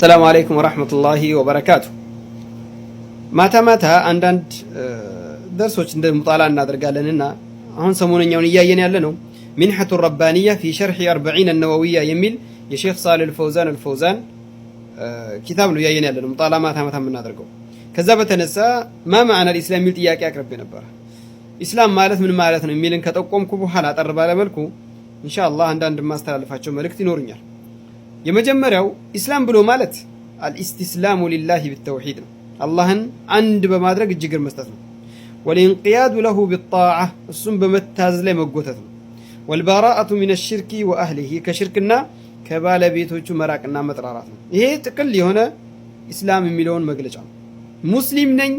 السلام عليكم ورحمة الله وبركاته። ማታ ማታ አንዳንድ ደርሶች እንደ ሙጣላ እናደርጋለንና አሁን ሰሞነኛውን እያየን ያለ ነው منحة ربانية في شرح الأربعين النووية የሚል የሼክ ሳልህ አልፈውዛን አልፈውዛን ኪታብ ነው እያየን ያለ ነው ሙጣላ ማታ ማታ የምናደርገው። ከዛ በተነሳ ما معنى الإسلام የሚል ጥያቄ አቅርቤ ነበረ። ኢስላም ማለት ምን ማለት ነው የሚልን ከጠቆምኩ በኋላ አጠር ባለ መልኩ ኢንሻአላህ አንዳንድ የማስተላልፋቸው መልእክት ይኖሩኛል። የመጀመሪያው ኢስላም ብሎ ማለት الاستسلام لله بالتوحيد ነው። አላህን አንድ በማድረግ እጅ እግር መስጠት ነው። والانقياد له بالطاعة እሱም በመታዘዝ ላይ መጎተት ነው። والبراءة من الشرك وأهله ከሽርክና ከባለቤቶቹ መራቅና መጥራራት ነው። ይሄ ጥቅል የሆነ ኢስላም የሚለውን መግለጫ ነው። ሙስሊም ነኝ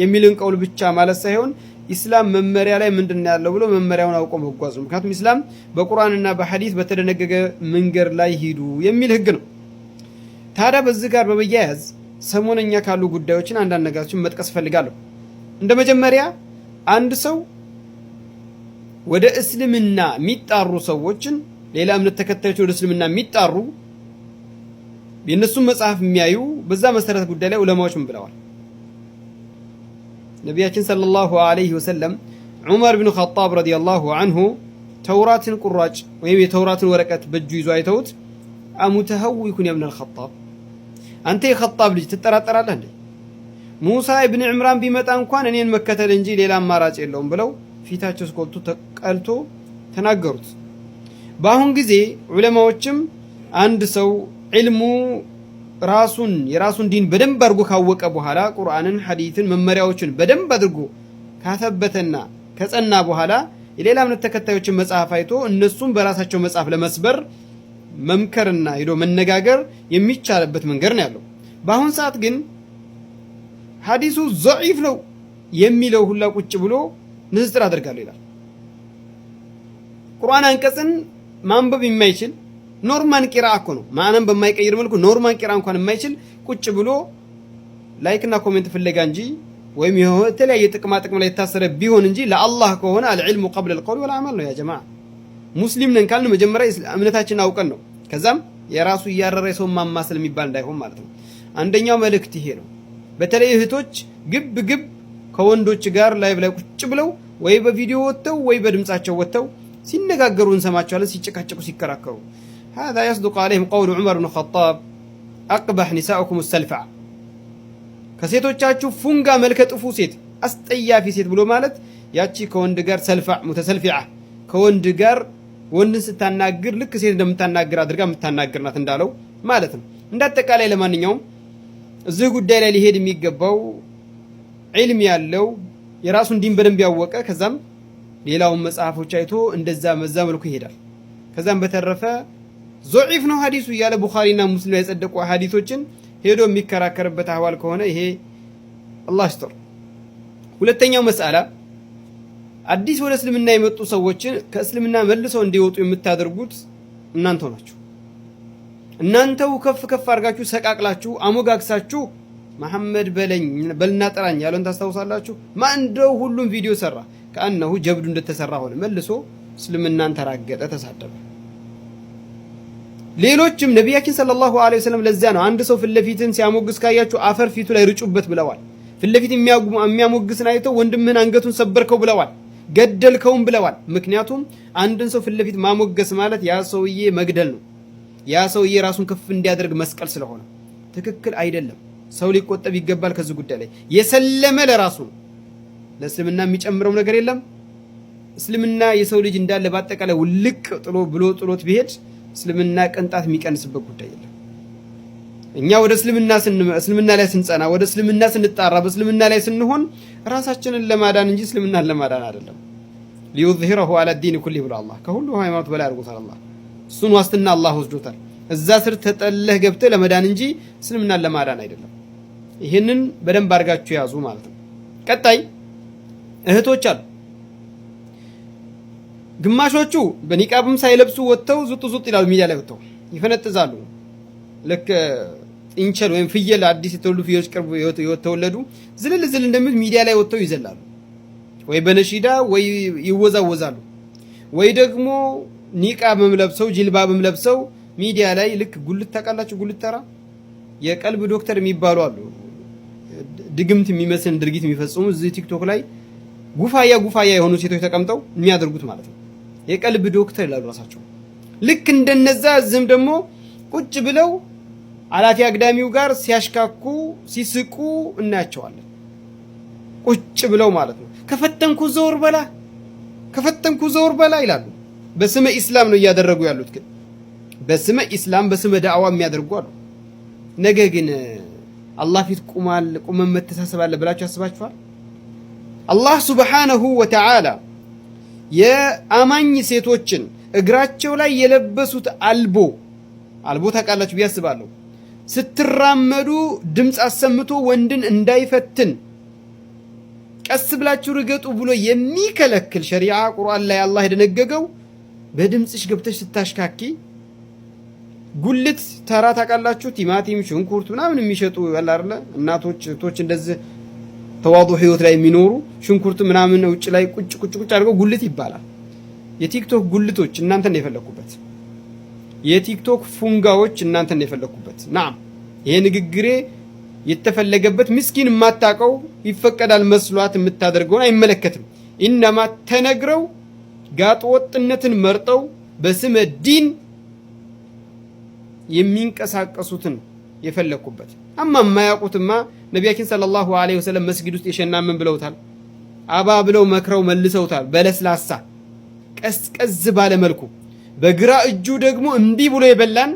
የሚልን ቀውል ብቻ ማለት ሳይሆን ኢስላም መመሪያ ላይ ምንድን ነው ያለው ብሎ መመሪያውን አውቆ መጓዝ ነው። ምክንያቱም ኢስላም በቁርአንና በሐዲስ በተደነገገ መንገድ ላይ ሂዱ የሚል ህግ ነው። ታዲያ በዚህ ጋር በመያያዝ ሰሞነኛ ካሉ ጉዳዮችን አንዳንድ ነገሮችን መጥቀስ እፈልጋለሁ። እንደ መጀመሪያ አንድ ሰው ወደ እስልምና የሚጣሩ ሰዎችን፣ ሌላ እምነት ተከታዮች ወደ እስልምና የሚጣሩ፣ የእነሱን መጽሐፍ የሚያዩ፣ በዛ መሰረት ጉዳይ ላይ ዑለማዎች ምን ብለዋል? ነቢያችን صلى الله عليه وسلم ዑመር ብን ኸጣብ رضي الله عنه ተውራትን ቁራጭ ወይም የተውራትን ወረቀት በእጁ ይዞ አይተውት أمتهوك يا ابن الخطاب፣ አንተ የኸጣብ ልጅ ትጠራጠራለህ እንዴ? ሙሳ ኢብን ዕምራን ቢመጣ እንኳን እኔን መከተል እንጂ ሌላ አማራጭ የለውም ብለው ፊታቸው እስቆልቶ ተቀልቶ ተናገሩት። በአሁን ጊዜ ዑለማዎችም አንድ ሰው ዒልሙ ራሱን የራሱን ዲን በደንብ አድርጎ ካወቀ በኋላ፣ ቁርአንን፣ ሐዲትን፣ መመሪያዎችን በደንብ አድርጎ ካተበተና ከጸና በኋላ የሌላ እምነት ተከታዮችን መጽሐፍ አይቶ እነሱም በራሳቸው መጽሐፍ ለመስበር መምከርና ሄዶ መነጋገር የሚቻልበት መንገድ ነው ያለው። በአሁን ሰዓት ግን ሐዲሱ ضعيف ነው የሚለው ሁላ ቁጭ ብሎ ንጽጽር አደርጋለሁ ይላል። ቁርአን አንቀጽን ማንበብ የማይችል፣ normal ቂራ እኮ ነው፣ ማዕናን በማይቀይር መልኩ normal ቂራ እንኳን የማይችል ቁጭ ብሎ like እና comment ፍለጋ እንጂ ወይም የተለያየ ጥቅማ ጥቅም ላይ የታሰረ ቢሆን እንጂ ለአላህ ከሆነ العلم قبل القول والعمل ነው። يا جماعة፣ ሙስሊም ነን ካልን መጀመሪያ እምነታችንን አውቀን ነው። ከዛም የራሱ እያረረ የሰውን ማማሰል የሚባል እንዳይሆን ማለት ነው። አንደኛው መልእክት ይሄ ነው። በተለይ እህቶች ግብ ግብ ከወንዶች ጋር live ላይ ቁጭ ብለው ወይ በቪዲዮ ወጥተው ወይ በድምጻቸው ወጥተው ሲነጋገሩ እንሰማቸዋለን፣ ሲጨቃጨቁ፣ ሲከራከሩ። هذا يصدق عليهم قول عمر بن الخطاب أقبح نسائكم السلفع፣ ከሴቶቻችሁ ፉንጋ መልከ ጥፉ ሴት፣ አስጠያፊ ሴት ብሎ ማለት ያቺ ከወንድ ጋር سلفع متسلفعة፣ ከወንድ ጋር ወንድን ስታናግር ልክ ሴት እንደምታናግር አድርጋ የምታናግር ናት እንዳለው ማለት ነው። እንደ አጠቃላይ ለማንኛውም እዚህ ጉዳይ ላይ ሊሄድ የሚገባው ዒልም ያለው፣ የራሱን ዲን በደንብ ያወቀ፣ ከዛም ሌላውን መጽሐፎች አይቶ እንደዛ መዛ መልኩ ይሄዳል። ከዛም በተረፈ ضعيف ነው ሀዲሱ እያለ ቡኻሪና ሙስሊም ላይ የጸደቁ ሀዲሶችን ሄዶ የሚከራከርበት አህዋል ከሆነ ይሄ አላህ ይስጥር። ሁለተኛው መስአላ አዲስ ወደ እስልምና የመጡ ሰዎችን ከእስልምና መልሰው እንዲወጡ የምታደርጉት እናንተው ናችሁ። እናንተው ከፍ ከፍ አድርጋችሁ ሰቃቅላችሁ አሞጋግሳችሁ መሐመድ በለኝ በልና ጥራኝ ያለውን ታስታውሳላችሁ። ማን እንደው ሁሉም ቪዲዮ ሰራ፣ كأنه ጀብዱ እንደተሰራ ሆነ። መልሶ እስልምናን ተራገጠ፣ ተሳደበ። ሌሎችም ነቢያችን صلى الله عليه وسلم ለዚያ ነው አንድ ሰው ፊት ለፊትን ሲያሞግስ ካያችሁ አፈር ፊቱ ላይ ርጩበት ብለዋል። ፊት ለፊት የሚያሞግስን አይተው ወንድምህን አንገቱን ሰበርከው ብለዋል፣ ገደልከውም ብለዋል። ምክንያቱም አንድን ሰው ፊት ለፊት ማሞገስ ማለት ያ ሰውዬ መግደል ነው። ያ ሰውዬ ራሱን ከፍ እንዲያደርግ መስቀል ስለሆነ ትክክል አይደለም። ሰው ሊቆጠብ ይገባል ከዚህ ጉዳይ ላይ። የሰለመ ለራሱ ነው። ለእስልምና የሚጨምረው ነገር የለም። እስልምና የሰው ልጅ እንዳለ በአጠቃላይ ውልቅ ጥሎ ብሎ ጥሎት ቢሄድ እስልምና ቅንጣት የሚቀንስበት ጉዳይ የለም። እኛ ወደ እስልምና እስልምና ላይ ስንጸና፣ ወደ እስልምና ስንጣራ፣ በእስልምና ላይ ስንሆን ራሳችንን ለማዳን እንጂ እስልምናን ለማዳን አይደለም። ليظهره على الدين كله ብሎ አላህ ከሁሉ ሃይማኖት በላይ አድርጎታል። አላህ እሱን ዋስትና አላህ ወስዶታል። እዛ ስር ተጠለህ ገብተህ ለመዳን እንጂ እስልምናን ለማዳን አይደለም። ይህንን በደንብ አድርጋችሁ ያዙ ማለት ነው። ቀጣይ እህቶች አሉ። ግማሾቹ በኒቃብም ሳይለብሱ ወጥተው ዙጥ ዙጥ ይላሉ። ሚዲያ ላይ ወጥተው ይፈነጥዛሉ። ልክ ጥንቸል ወይም ፍየል፣ አዲስ የተወለዱ ፍየሎች ቅርብ የተወለዱ ዝልል ዝል እንደሚሉት ሚዲያ ላይ ወጥተው ይዘላሉ። ወይ በነሺዳ ወይ ይወዛወዛሉ፣ ወይ ደግሞ ኒቃብም ለብሰው ጅልባብም ለብሰው ሚዲያ ላይ ልክ ጉልት ታውቃላችሁ፣ ጉልት ተራ የቀልብ ዶክተር የሚባሉ አሉ። ድግምት የሚመስል ድርጊት የሚፈጽሙ እዚህ ቲክቶክ ላይ ጉፋያ ጉፋያ የሆኑ ሴቶች ተቀምጠው የሚያደርጉት ማለት ነው። የቀልብ ዶክተር ይላሉ ራሳቸው። ልክ እንደነዛ እዚህም ደግሞ ቁጭ ብለው አላፊ አግዳሚው ጋር ሲያሽካኩ ሲስቁ እናያቸዋለን። ቁጭ ብለው ማለት ነው። ከፈተንኩ ዘወር በላ፣ ከፈተንኩ ዘወር በላ ይላሉ። በስመ ኢስላም ነው እያደረጉ ያሉት። ግን በስመ ኢስላም በስመ ዳዕዋ የሚያደርጉ አሉ። ነገ ግን አላህ ፊት ቁማል ቁመን መተሳሰብ አለ ብላችሁ ያስባችኋል? አላህ ሱብሓነሁ ወተዓላ የአማኝ ሴቶችን እግራቸው ላይ የለበሱት አልቦ አልቦ ታውቃላችሁ ብዬ አስባለሁ። ስትራመዱ ድምፅ አሰምቶ ወንድን እንዳይፈትን ቀስ ብላችሁ ርገጡ ብሎ የሚከለክል ሸሪዓ ቁርአን ላይ አላህ የደነገገው በድምፅሽ ገብተሽ ስታሽካኪ ጉልት ተራ ታውቃላችሁ፣ ቲማቲም፣ ሽንኩርት ምናምን የሚሸጡ ያለ አይደለ እናቶች እህቶች እንደዚህ ተዋዱ ህይወት ላይ የሚኖሩ ሽንኩርት ምናምን ውጭ ላይ ቁጭ ቁጭ ቁጭ አድርገው ጉልት ይባላል። የቲክቶክ ጉልቶች እናንተን ነው የፈለኩበት። የቲክቶክ ፉንጋዎች እናንተን ነው የፈለኩበት። ናም ይሄ ንግግሬ የተፈለገበት ምስኪን የማታውቀው ይፈቀዳል መስሏት የምታደርገውን አይመለከትም። ኢነማ ተነግረው ጋጥ ወጥነትን መርጠው በስመ ዲን የሚንቀሳቀሱትን የፈለኩበት። አማ የማያውቁትማ ነቢያችን صلى الله عليه وسلم መስጊድ ውስጥ የሸና ምን ብለውታል? አባ ብለው መክረው መልሰውታል። በለስላሳ ቀዝቀዝ ባለ መልኩ በግራ እጁ ደግሞ እምቢ ብሎ የበላን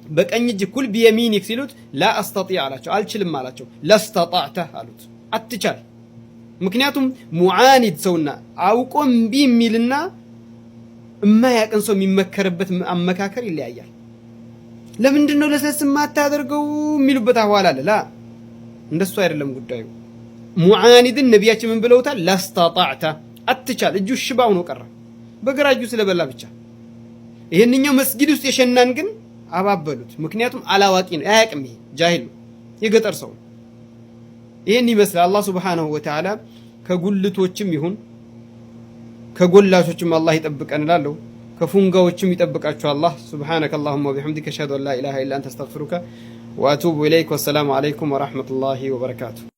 በቀኝ እጅ كل بيمينك ሲሉት لا أستطيع አላቸው፣ አልችልም አላቸው። لا استطعت አሉት፣ አትቻል። ምክንያቱም معاند ሰውና አውቆ እምቢ የሚልና እማያቅን ሰው የሚመከርበት አመካከር ይለያያል። ለምንድን ነው ለስለስ የማታደርገው የሚሉበት አህዋል አለ። لا እንደሱ አይደለም ጉዳዩ። معاند ን ነቢያችን ምን ብለውታል? لا استطعت አትቻል። እጁ ሽባ ሆኖ ቀረ በግራ እጁ ስለበላ ብቻ። ይሄንኛው መስጊድ ውስጥ የሸናን ግን አባበሉት። ምክንያቱም አላዋቂ ነው፣ አያውቅም። ይሄ ጃሂል ነው፣ የገጠር ሰው ነው። ይሄን ይመስላል። አላህ سبحانه وتعالى ከጉልቶችም ይሁን ከጎላቾችም አላህ ይጠብቀን እላለሁ። ከፉንጋዎችም ይጠብቃችሁ አላህ። سبحانك اللهم وبحمدك أشهد أن لا إله إلا أنت أستغفرك وأتوب إليك። والسلام عليكم ورحمة الله وبركاته።